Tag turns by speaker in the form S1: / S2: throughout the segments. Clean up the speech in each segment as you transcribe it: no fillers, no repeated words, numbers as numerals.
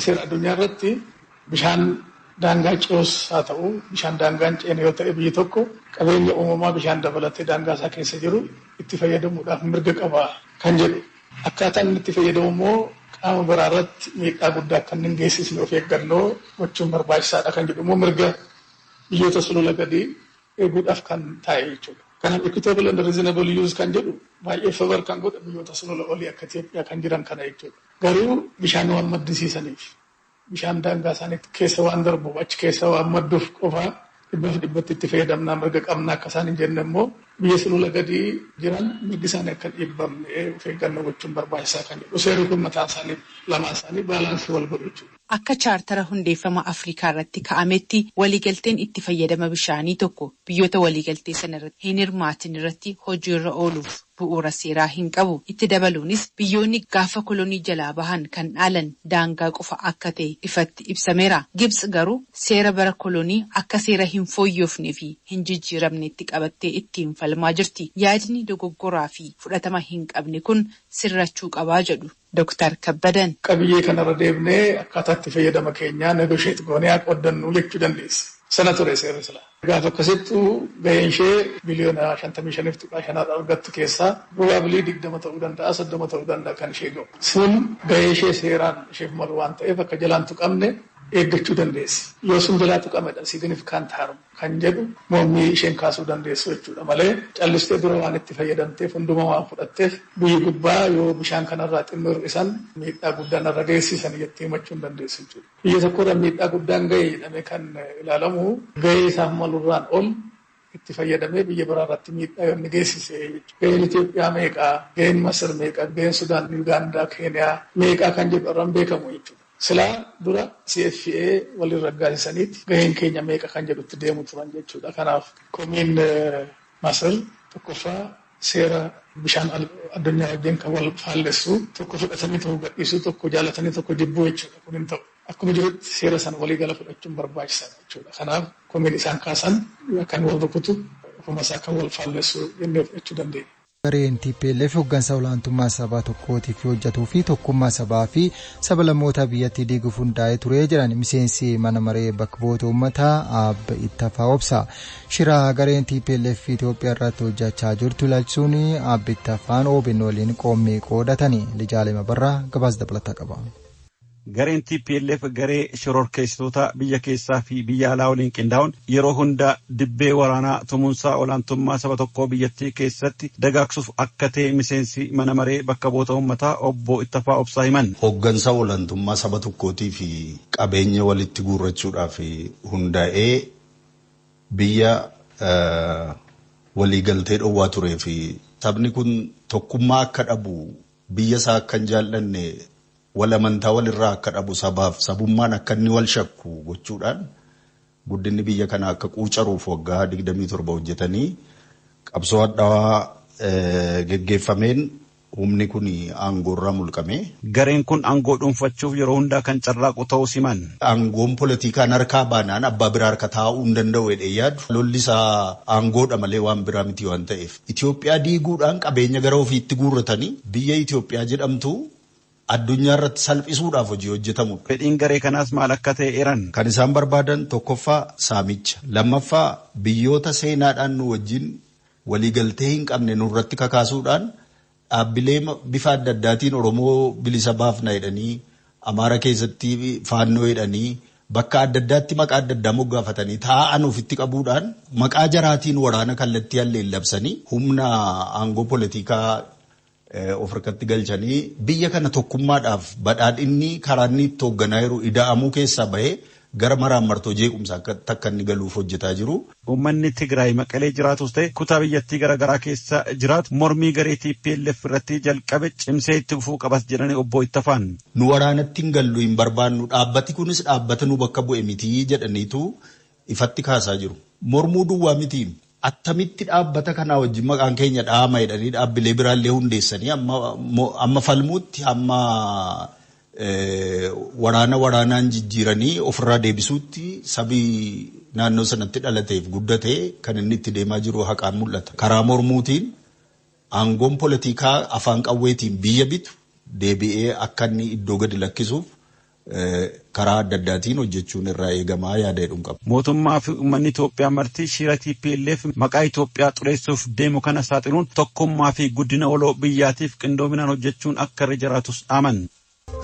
S1: Seera addunyaa irratti bishaan daangaa ce'us haa ta'u, bishaan daangaa hin ceene yoo ta'e, biyyi tokko qabeenya uumamaa bishaan dabalatee daangaa isaa keessa jiru itti fayyadamuudhaaf mirga qaba kan jedhu. Akkaataan inni itti fayyadamu immoo qaama biraa irratti miidhaa guddaa akka inni hin geessisne of eeggannoo gochuun barbaachisaadha kan jedhu immoo mirga biyyoota sulula gadii eeguudhaaf kan taa'e jechuudha. Kanaaf equitable and reasonable use kan jedhu baay'ee favor kan godhu biyyoota sulula olii akka Itoophiyaa kan jiran kana jechuudha. Garuu bishaan waan maddisiisaniif, bishaan daangaa isaanii keessa waan darbuuf, achi keessa waan madduuf qofaa dhibbaaf dhibbatti itti fayyadamnaa mirga qabnaa akka isaan hin jenne immoo biyya sulula gadii jiran mirgi isaanii akka hin dhiibbamne of eeggannoo gochuun barbaachisaa kan jedhu seerri kun mataa isaanii lamaan isaanii balance wal godhu jechuudha.
S2: Akka chaartara hundeeffama Afrikaa irratti ka'ametti, waliigalteen itti fayyadama bishaanii tokko biyyoota waliigaltee sana irratti hin hirmaatin irratti hojiirra ooluuf bu'uura seeraa hin qabu. Itti dabaluunis biyyoonni gaafa kolonii jalaa bahan kan dhaalan daangaa qofa akka ta'e ifatti ibsameera. Gibxi garuu seera bara kolonii akka seera hin fooyyofnee fi hin jijjiiramnetti qabattee ittiin falmaa jirti. Yaadni dogoggoraa fi fudhatama hin qabne kun sirrachuu qabaa jedhu Dooktar Kabbadan.
S1: Qabiyyee kanarra deemnee akkaataa itti fayyadama keenyaa negotiate goonee haa qooddannu jechuu dandeessa. Sana ture seerri silaa. Gaafa akkasittuu gaheen ishee biliyoona 55.5 argattu keessaa probably 20 ta'uu danda'a, 30 ta'uu danda'a kan ishee ga'u. Sun gahee ishee seeraan isheef malu waan ta'eef akka jalaan tuqamne eeggachuu dandeessi. Yoo sun jalaa tuqamedha significant harm kan jedhu mormii isheen kaasuu dandeessu jechuudha malee, callistee dura waan itti fayyadamteef, hunduma waan fudhatteef, biyyi gubbaa yoo bishaan kanarraa xinnoo hir'isan miidhaa guddaan irra geessisan jettee himachuu hin dandeessu jechuudha. Biyya tokkorra miidhaa guddaan ga'e jedhamee kan ilaalamu gahee isaaf malurraan ol itti fayyadamee biyya biraa irratti miidhaa yoo inni geessise jechuudha. Gaheen Itoophiyaa meeqaa, gaheen Masir meeqaa, gaheen Sudaan, Ugaandaa, Keeniyaa meeqaa kan jedhu irraan beekamu jechuudha. Silaa dura CFA waliin raggaasisaniiti gaheen keenya meeqa kan jedhutti deemu turan jechuudha. Kanaaf komiin Masir tokkoffaa seera bishaan addunyaa wajjin kan wal faallessu, tokko fudhatanii tokko gadhiisuu, tokko jaalatanii tokko jibbuu jechuudha. Kun hin ta'u. Akkuma jirutti seera sana waliigala fudhachuun barbaachisaadha jechuudha. Kanaaf komiin isaan kaasan kan wal rukutu, ofuma isaa kan wal faallessu jennee fudhachuu dandeenya.
S3: Gareen TPLF hooggansa olaantummaa sabaa tokkootiif hojjetuu fi tokkummaa sabaa fi saba lammoota biyyattii diiguuf hundaa'ee ture jedhan miseensi mana maree bakka bu'oota uummataa Abba Ittafaa Obsa. Shira gareen TPLF Itoophiyaa irratti hojjechaa jirtu ilaalchisuun Abba Ittafaan OBN waliin qommii qoodatanii Lijaalee Mabarraa gabaasa dabalataa qaba.
S4: Gareen TPLF garee shororkeessitoota biyya keessaa fi biyya alaa waliin qindaa'uun yeroo hunda dibbee waraanaa tumuunsaa olaantummaa saba tokkoo biyyattii keessatti dagaagsuuf akka ta'e miseensi mana maree bakka bu'oota uummataa obbo Ittafaa Obsaa himan.
S5: Hooggansa olaantummaa saba tokkootii fi qabeenya walitti guurrachuudhaaf hundaa'ee biyya waliigaltee dhowwaa turee fi sabni kun tokkummaa akka dhabu, biyya isaa akka hin jaallanne, wal amantaa walirraa akka dhabu, sabaaf sabummaan akka inni wal shakku gochuudhaan guddinni biyya kanaa akka quucaruuf waggaa 27 hojjetanii, qabsoo hadhaawaa geggeeffameen humni kun aangoorraa mulqame.
S4: Gareen kun aangoo dhuunfachuuf yeroo hundaa kan carraaqu ta'uu siman.
S5: Aangoon poolitikaan harkaa baanaan abbaa biraa harka taa'uu hin danda'u jedhee yaadu. Lolli isaa aangoodha malee waan biraa miti waan ta'eef. Itoophiyaa diiguudhaan qabeenya gara ofiitti guurratanii biyya Itoophiyaa jedhamtu addunyaa irratti salphisuudhaaf hojii hojjetamudha.
S4: Fedhiin garee kanaas maal akka ta'e eeran.
S5: Kan isaan barbaadan tokkoffaa saamicha. Lammaffaa biyyoota seenaadhaan nu wajjin waliigaltee hin qabne nurratti kakaasuudhaan dhaabbilee bifa adda addaatiin Oromoo bilisa baafna jedhanii, Amaara keessatti faannoo jedhanii, bakka adda addaatti maqaa adda addaa moggaafatanii taa'an ofitti qabuudhaan maqaa jaraatiin waraana kallattii halleen labsanii humna aangoo poolitikaa of harkatti galchanii biyya kana tokkummaadhaaf badhaadhinni karaa inni itti hoogganaa jiru ida'amuu keessaa bahee gara maraan martoo jeequmsaa akka inni galuuf hojjetaa jiru.
S4: Uummanni Tigraay Maqalee jiraatus ta'e kutaa biyyattii garaagaraa keessa jiraatu mormii garee TPLF irratti jalqabe cimsee itti fufuu qabas jedhanii obbo Ittafaan.
S5: Nu waraanatti hin gallu, hin barbaannu, dhaabbati kunis dhaabbata nu bakka bu'e mitii jedhaniitu ifatti kaasaa jiru. Mormuu duwwaa miti. Attamitti dhaabbata kanaa wajjin maqaan keenya dhaama jedhanii dhaabbilee biraallee hundeessanii amma falmuutti, amma waraana waraanaan jijjiiranii ofirraa deebisuutti sabii naannoo sanatti dhalateef guddatee kan inni itti deemaa jiru haqaan mul'ata. Karaa mormuutiin aangoon poolitikaa afaan qawweetiin biyya bitu deebi'ee akka inni iddoo gadi lakkisuuf karaa adda addaatiin hojjechuun irraa eegamaa yaada jedhuun qaba.
S4: Mootummaa fi uummanni Itoophiyaa marti shira TPLF maqaa Itoophiyaa xureessuuf deemu kana saaxiluun tokkummaa fi guddina oloo biyyaatiif qindoominaan hojjechuun akka irra jiraatus dhaaman.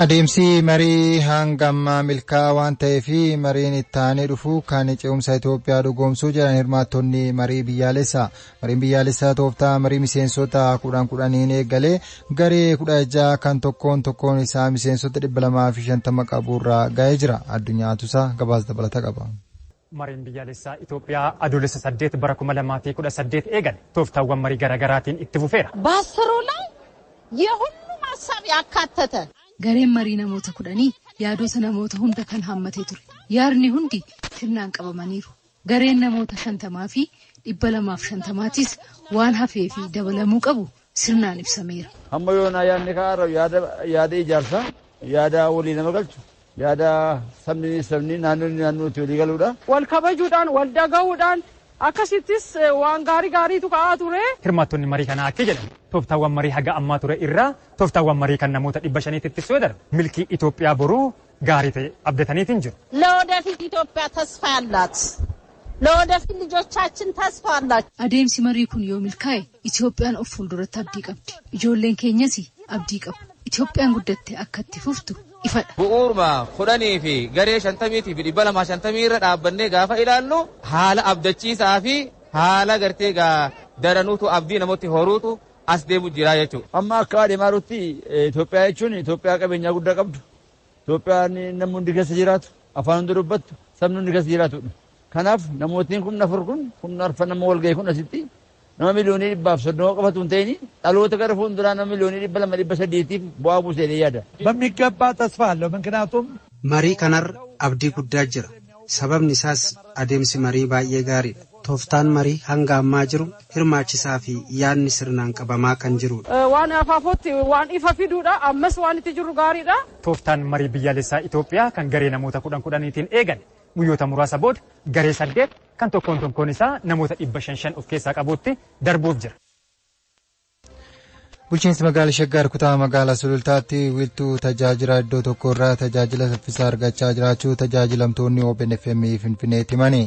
S3: Adeemsi marii hanga ammaa milkaa'aa waan ta'eef mariin itti aanee dhufu kan ce'umsa Itoophiyaa dhugoomsuu jedhan hirmaattonni marii biyyaalessaa. Mariin biyyaalessaa tooftaa marii miseensota 10-10 eegalee garee 16 kan tokkoon tokkoon isaa miseensota 250 qaburraa ga'ee jira. Addunyaa Tusaa gabaasa dabalata qaba.
S6: Mariin biyyaalessaa Itoophiyaa adoolessa 8 bara 2018 eegale tooftaawwan marii garaagaraatiin itti fufeera.
S7: በአስሩ ላይ የሁሉም ሀሳብ ያካተተ
S8: Gareen marii namoota 10 yaadota namoota hunda kan hammatee ture. Yaadni hundi sirnaan qabamaniiru. Gareen namoota 50 fi 250 waan hafee fi dabalamuu qabu sirnaan ibsameera.
S9: Hamma yoonaa yaadni kaa'aa yaada ijaarsaa, yaada walii nama galchu, yaada sabni sabni naannoon naannootti walii galuudha.
S10: Wal kabajuudhaan, wal dhagahuudhaan akkasittis waan gaarii gaariitu ka'aa ture.
S6: Hirmaattonni marii kanaa akka jedhan tooftaawwan marii haga ammaa ture irraa tooftaawwan marii kan namoota 500 itti yoo darbe milkii Itoophiyaa boruu gaarii ta'e abdataniitiin jiru.
S7: ለወደፊት ኢትዮጵያ ተስፋ ያላት ለወደፊት ልጆቻችን ተስፋ አላቸው።
S8: Adeemsi marii kun yoo milkaa'e Itoophiyaan of fuulduratti abdii qabdi. Ijoolleen keenyas abdii qabu. Itoophiyaan guddatte akka itti fuftu ifadha.
S11: Bu'uuruma 10 fi garee 50 fi 250 irra dhaabbannee gaafa ilaallu haala abdachiisaa fi haala gartee daranuutu abdii namatti horuutu as deemu jira jechuudha.
S9: Amma akka adeemaa jirutti Itoophiyaa jechuun Itoophiyaa qabeenyaa guddaa qabdu. Itoophiyaan namni hundi keessa jiraatu, afaan hundi dubbattu, sabni hundi keessa jiraatudha. Kanaaf namootni 14 kun 14 nama wal ga'e kun asitti nama 130,000,000 qofatu hin ta'in dhaloota gara fuulduraa nama 200,000,300 bu'aa buusee yaada.
S12: በሚገባ ተስፋ አለው። ምክንያቱም
S13: marii kanarra abdii guddaa jira. Sababni isaas adeemsi marii baay'ee gaariidha. Tooftaan marii hanga ammaa jiru hirmaachisaa fi yaadni sirnaan qabamaa kan jirudha.
S10: Waan afaafotti waan ifa fiduudha. Ammas waan itti jiru gaariidha.
S6: Tooftaan marii biyyaalessaa Itoophiyaa kan garee namoota 10-10 eegale guyyoota muraasa booda garee 8 kan tokkoon tokkoon isaa namoota 500 of keessaa qabuutti darbuuf jira.
S3: Bulchiinsi magaalaa Shaggar kutaa magaalaa Sulultaatti wiiltuu tajaajila iddoo tokko irraa tajaajila saffisaa argachaa jiraachuu tajaajilamtoonni OBN-FM Finfinneetti himani.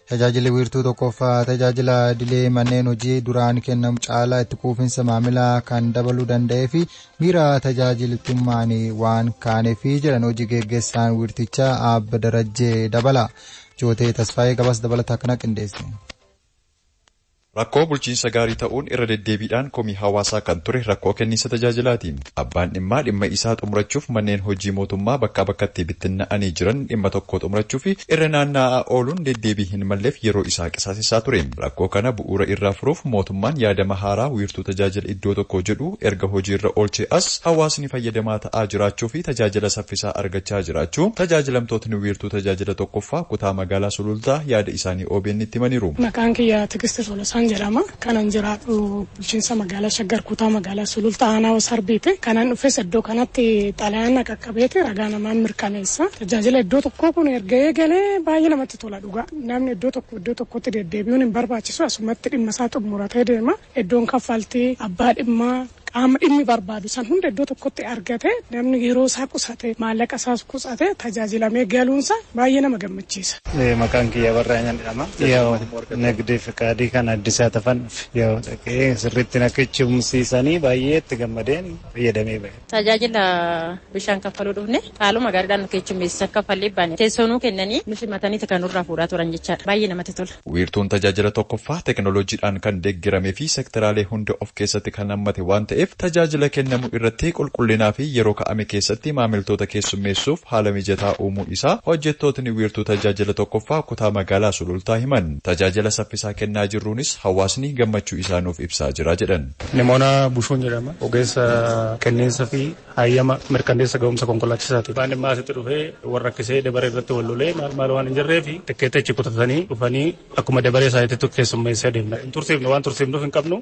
S3: Tajaajilli wiirtuu tokkoffaa tajaajila idilee manneen hojii duraan kennamu caalaa itti quufinsa maamilaa kan dabaluu danda'ee fi miira tajaajiltummaan waan kaaneef jedhan hojii geggeessaan wiirtichaa Abba Darajjee Dabala. Jootee Tasfaayee gabaasa dabalataa kana qindeesse.
S14: Rakkoo bulchiinsa gaarii ta'uun irra deddeebiidhaan komii hawaasaa kan ture rakkoo kenniinsa tajaajilaati. Abbaan dhimmaa dhimma isaa xumurachuuf manneen hojii mootummaa bakkaa bakkatti bittinna'anii jiran dhimma tokko xumurachuuf irra naanna'aa ooluun deddeebii hin malleef yeroo isaa qisaasessaa ture. Rakkoo kana bu'uura irraa furuuf mootummaan yaadama haaraa wiirtuu tajaajila iddoo tokko jedhu erga hojiirra oolchee as hawaasni fayyadamaa ta'aa jiraachuu fi tajaajila saffisaa argachaa jiraachuu tajaajilamtootni wiirtuu tajaajila tokkoffaa kutaa magaalaa Sulultaa yaada isaanii OBN itti himaniiru.
S15: Maqaan kiyya Tigist Tolosaan jedhama. Kanan jiraadhu bulchiinsa magaalaa Shaggar kutaa magaalaa Sulultaa aanaa Sarbiiti. Kanan dhufes iddoo kanatti xalayaan na qaqqabeeti ragaa namaan mirkaneessa. Tajaajila iddoo tokkoo kun erga eegalee baay'ee namatti tola dhugaa. Namni iddoo tokko iddoo tokkotti deddeebi'uun hin barbaachisu asumatti dhimma isaa xumuratee deema. Iddoon kaffaltii abbaa dhimmaa qaama dhimmi barbaadu san hunda iddoo tokkotti argate namni yeroo isaa qusate maallaqa isaas qusate tajaajilamee galuunsa baay'ee nama gammachiisa.
S16: Maqaan kiyya Barraa jedhama. Nagdi fiqaadii kan addisaa tafan yoo dhaqee sirriitti nakkichumsiisanii baay'ee itti gammadeen fayyadamee bahe.
S17: Tajaajila bishaan kaffaluu dhufne haaluma gaariidhaan nu keessummeessan kaffallee baane teessoo nuu kennanii nu simatanii kan nurraa fuudhaa turan jechaadha. Baay'ee namatti tola.
S14: Wiirtuun tajaajila tokkoffaa teekinooloojiidhaan kan deeggaramee fi sektaraalee hunda of keessatti kan hammate waan ta'eef tajaajila kennamu irratti qulqullinaa fi yeroo ka'ame keessatti maamiltoota keessummeessuuf haala mijataa uumuu isaa hojjettootni wiirtuu tajaajila tokkoffaa kutaa magaalaa Sulultaa himan. Tajaajila saffisaa kennaa jirruunis hawaasni gammachuu isaa nuuf ibsaa jira jedhan.
S18: Nimoona Bushuun jedhama. Ogeessa kenniinsa fi hayyama mirkaneessa ga'umsa konkolaachisaati. Waan dhimma asitti dhufee warra rakkisee dabaree irratti wal lolee maal maal waan hin jirree fi tikkeetta achi kutatanii dhufanii akkuma dabaree isaaniitti keessummeessee adeemna. Hin tursiifne waan tursiifnuuf hin qabnu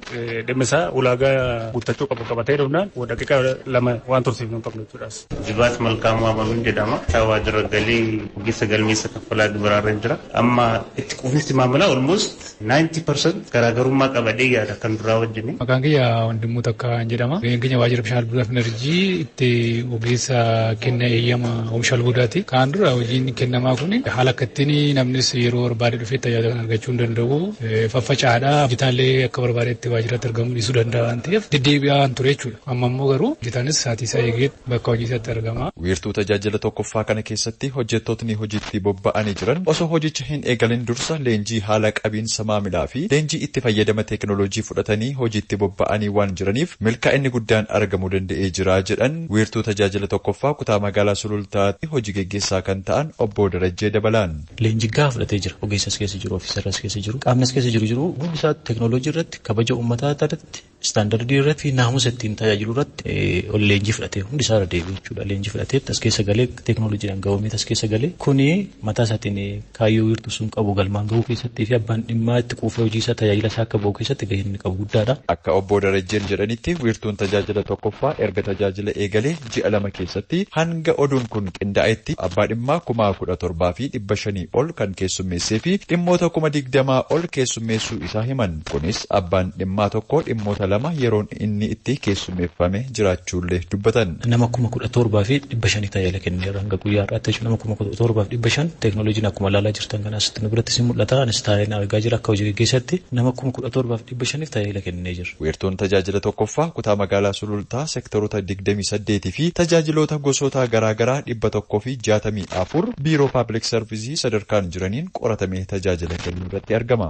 S18: dhimmi isaa ulaagaa guuttachuu qabu qabatee dhufnaan daqiiqaa 2 waan tursiifnu hin qabnu jechuudhaas.
S19: Jibaat Malkaamuu Amanuun jedhama. Waajjira galii ogeessa galmeessa kaffalaa gibiraarra jira. Amma itti quufinsi maamilaa almost 90% garaagarummaa qabadhee yaada kan duraa wajjin.
S20: Maqaan kiyya Wandimuu Takkaa jedhama. Gaheen keenya waajjira bishaan albuudaa fi enerjii itti ogeessa kenna eeyyama oomisha albuudaati. Kaan dura hojiin kennamaa kun haala akkattiin namnis yeroo barbaade dhufee tajaajila kan argachuu hin danda'u. Faffacaadha. Hojjetaallee akka barbaadetti waajjiratti argamuu dhiisuu danda'a waan ta'eef deddeebi'aa waan ture jechuudha. Amma immoo garuu hojjetaanis sa'aatii isaa eegee bakka hojii isaatti argama.
S14: Wiirtuu tajaajila tokkoffaa kana keessatti hojjettootni hojiitti bobba'anii jiran osoo hojicha hin eegalin dursa leenjii haala qabiinsa maamilaa fi leenjii itti fayyadama teekinooloojii fudhatanii hojiitti bobba'anii waan jiraniif milkaa'inni guddaan argamuu danda'ee jira jedhan wiirtuu tajaajila tokkoffaa kutaa magaalaa Sulultaatti hojii geggeessaa kan ta'an obbo Darajjee Dabalaan.
S21: Leenjii gahaa fudhatee jira. Ogeessas keessa jiru, ofiisaras keessa jiru, qaamnis keessa jiru hundi isaa teekinooloojii irratti kabaja uummataa irratti istaandardii irratti fi naamusa ittiin tajaajilu irratti ol leenjii fudhatee hundi isaa irra deebi'e jechuudha. Leenjii fudhatee as keessa galee teekinooloojiidhaan gahoomee as keessa galee kuni mataa isaatiin kaayyoo wiirtuu sun qabu galmaan gahuu keessatti fi abbaan dhimmaa itti quufee hojii isaa tajaajila isaa akka bahu keessatti gaheen inni qabu guddaadha.
S14: Akka obbo Darajjeen jedhanitti wiirtuun tajaajila tokkoffaa erga tajaajila eegalee ji'a 2 keessatti hanga oduun kun qindaa'etti abbaa dhimmaa 17,500 ol kan keessummeessee fi dhimmoota 20,000 ol keessummeessuu isaa himan. Kunis abbaan dhimmaa tokko dhimmoota 2 yeroon inni itti keessummeeffame jiraachuullee dubbatan.
S21: Nama 17,500 tajaajila kenneera hanga guyyaa har'aatti jechuudha. Nama 17,500 teekinooloojiin akkuma ilaalaa jirtan kana asitti nu biratti si mul'ata. Anis taa'een argaa jira akka hojii gaggeessatti nama 17,500 tajaajila kennee jira.
S14: Wiirtuun tajaajila tokkoffaa kutaa magaalaa Sulultaa sektoroota 28 fi tajaajiloota gosoota garaagaraa 164 biiroo paablik sarvisii sadarkaan jiraniin qoratamee tajaajila kennuu irratti argama.